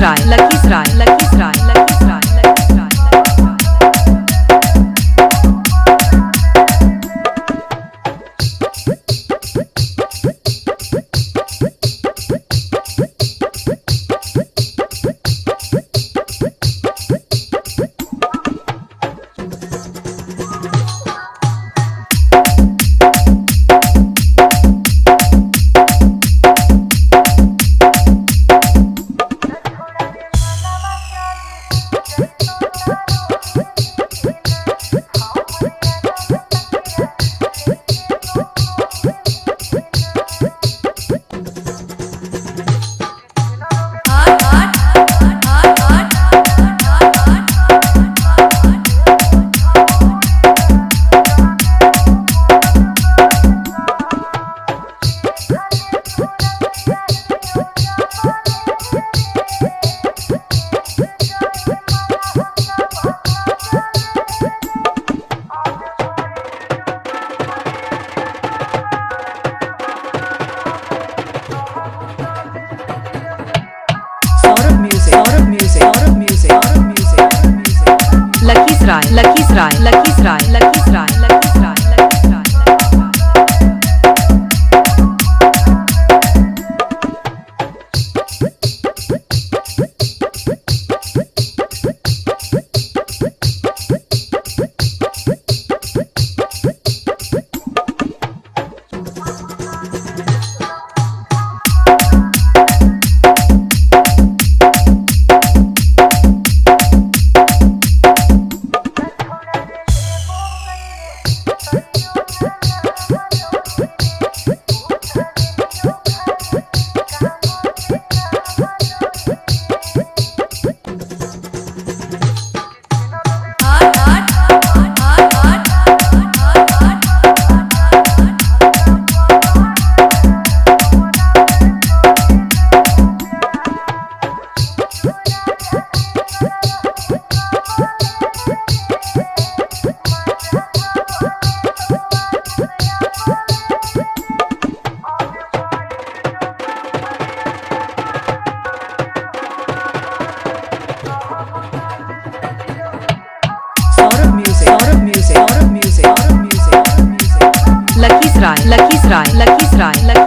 Lakhisarai Lakhisarai Lakhisarai Lakhisarai Lakhisarai. Saurabh music Saurabh music Saurabh music Saurabh music Saurabh music. Lakhisarai Lakhisarai Lakhisarai Lakhisarai Lakhisarai Lakhisarai. Saurabh music Saurabh music Saurabh music Saurabh music Saurabh music. Lakhisarai Lakhisarai Lakhisarai Lakhisarai.